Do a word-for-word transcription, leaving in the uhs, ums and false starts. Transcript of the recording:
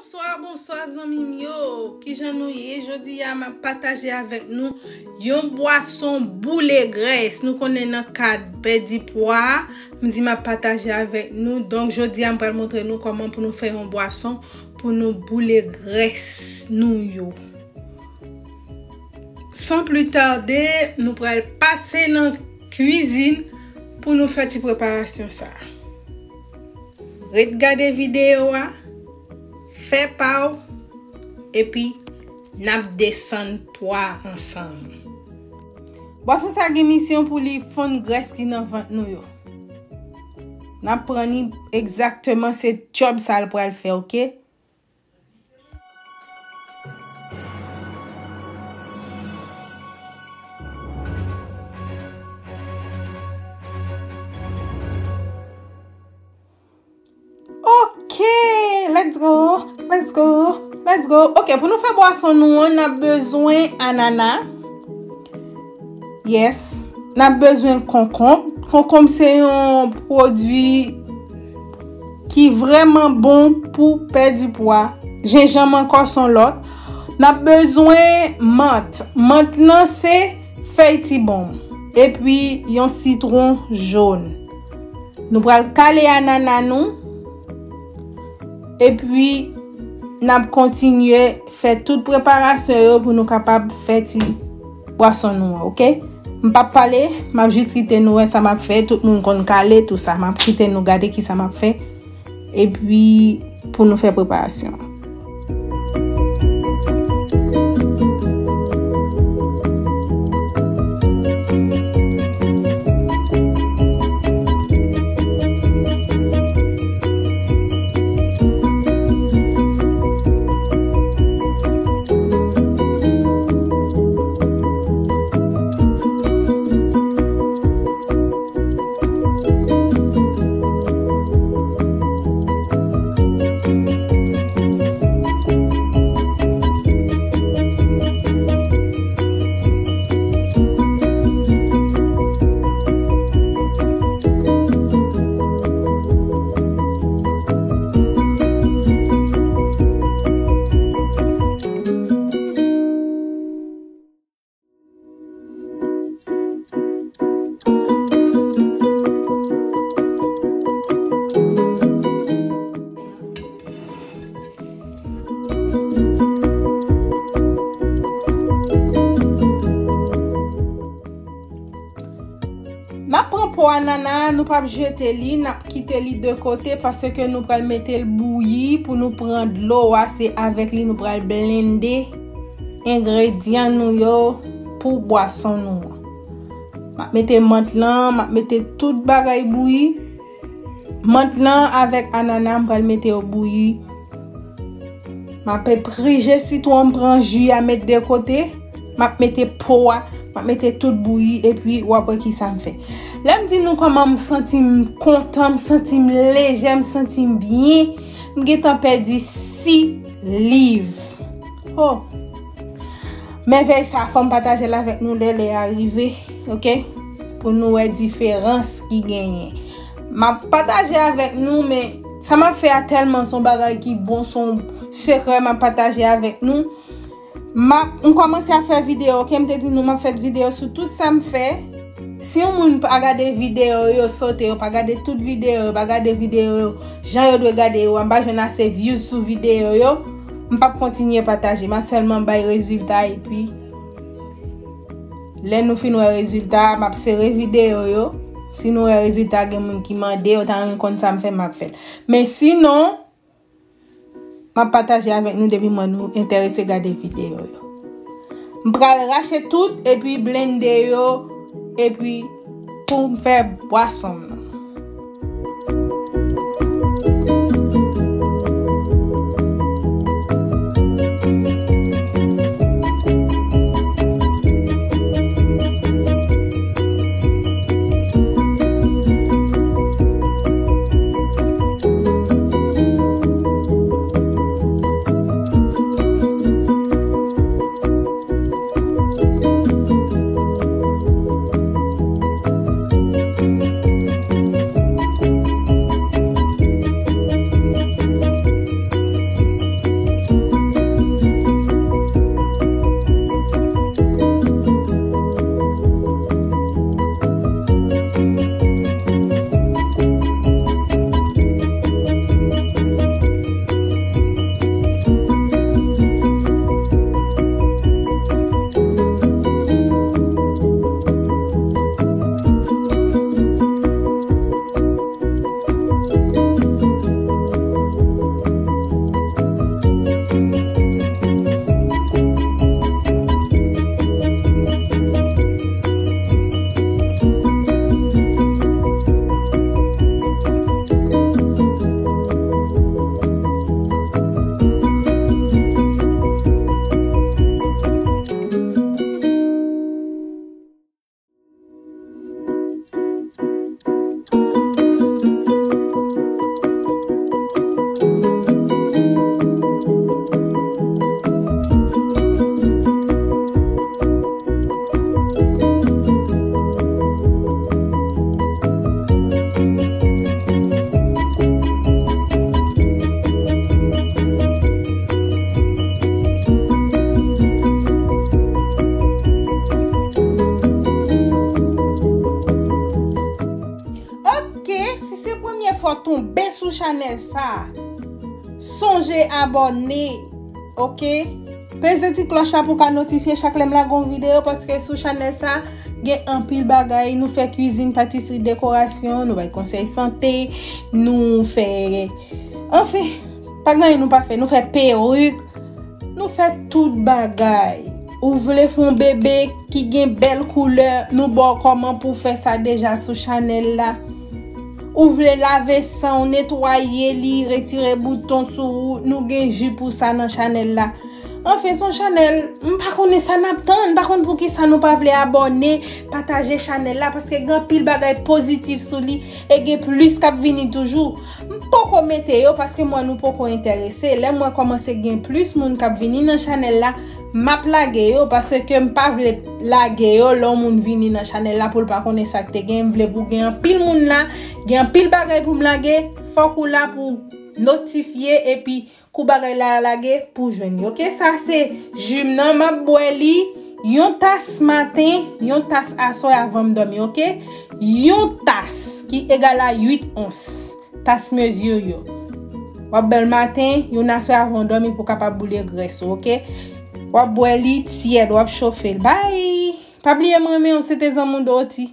Bonswa, bonswa zanmi m yo. Kijan nou ye? Jodi a m ap pataje avèk nou yon bwason boule grès. Nou konnen nan kad pèdi pwa a, m di m ap pataje avèk nou. Donk jodi a m pral montre nou kòman pou nou fè yon bwason pou nou boule grès nou yo. San pli tade, nou pral pase nan kwizin pou nou fè ti preparasyon sa. Ret gade videyo a, fè pa w, epi n ap desann pwa ansanm. Bwason sa gen misyon pou li fonn grès ki nan vant nou yo. N ap pran ni egzakteman se djòb sa l pral fè, oke? Ok, let's go, let's go, let's go. Ok, pou nou fè bwason nou an, n ap bezwen anana. Yes, n ap bezwen konkonb. Konkonb se yon pwodui ki vrèman bon pou pèdi pwa. Jenjanm ankò se yon lòt. N ap bezwen mant. Mant lan se fèy tibonm. Epi yon sitwon jòn. Nou pral kale anana nou. Epi, n ap kontinye fè tout preparasyon yo pou nou kapab fè ti bwason nou an, oke? M p ap pale, m ap jis kite nou wè sa m ap fè. Tout moun konn kale, tou sa. M ap kite nou gade ki sa m ap fè. Epi, pou nou fè preparasyon an. N ap pran po anana a, nou p ap jete li, n ap kite li de kote paske nou pral mete l bouyi pou nou pran dlo a, se avèk li nou pral blende engredyan nou yo pou bwason nou an. M ap mete mant lan, m ap mete tout bagay bouyi. Mant lan avèk anana, m pral mete yo bouyi. M ap prije sitwon, m pran ji a, met de kote. M ap mete po a, m ap mete tout bouyi, epi w ap wè ki sa m fè. Lè m di nou kòman m santi m kontan, m santi m lejè, m santi m byen, m gentan pèdi sis liv. Oh! Mèvèy sa, fò m pataje l avèk nou lè lè a rive, oke? Pou nou wè diferans ki genyen. M ap pataje avèk nou, men sa m ap fè a tèlman se yon bagay ki bon, se yon sekrè m ap pataje avèk nou. M ap, m kòmanse ap fè videyo, oke? M te di nou m ap fè videyo sou tout sa m fè. Si yon moun pa gade videyo yo, sote yo, pa gade tout videyo yo, pa gade videyo yo jan yo dwe gade yo, m pa jwenn ase views sou videyo yo, m p ap kontinye pataje. M ap sèlman bay rezilta, epi lè nou fin wè rezilta a, m ap sere videyo yo. Si nou wè rezilta, gen moun ki mande, yo ta renmen konn sa m fè, m ap fè l. Men sinon, m ap pataje avèk nou depi mwen nou enterese gade videyo yo. M pral rache tout epi blende yo, epi pou m fè bwason m nan. chanèl sa, sonje abòne, oke? Peze ti klòch la pou ka notifye chak lè m lage yon videyo, paske sou chanèl sa gen anpil bagay. Nou fè kwizin, patisri, dekorasyon, nou bay konsèy sante, nou fè, anfen, pa gen anyen nou pa fè. Nou fè perik, nou fè tout bagay. Ou vle fè yon bebe ki gen bèl koulè, nou ba w kòman pou w fè sa deja sou chanèl la. Ou vle lave san w, netwaye li, retire bouton sou ou, nou gen ji pou sa nan chanèl la. Anfen, se yon chanèl, m pa konnen sa n ap tann, m pa konn poukisa nou pa vle abòne, pataje chanèl la, paske gen anpil bagay pozitif sou li, e gen plis k ap vini toujou. M poko mete yo, paske m wè nou poko enterese. Lè m wè kòmanse gen plis moun k ap vini nan chanèl la, m ap lage yo, paske m pa vle lage yo lè yon moun vini nan chanèl la pou l pa konnen sa k te gen. M vle pou gen anpil moun la, gen anpil bagay pou m lage, fòk ou la pou notifye, epi kou bagay la lage pou jwenn li. Oke, sa se ji m nan, m ap bwè li yon tas maten, yon tas aswè avan m dòmi, oke? Yon tas ki egal a uit ons, tas mezi yo. W ap bwè l maten, yon aswè avan w dòmi pou w kapab boule grès ou, oke? W ap bwè li tyèd, w ap chofe l. Bay! Pa bliye m renmen w, se te zanmi w Doti.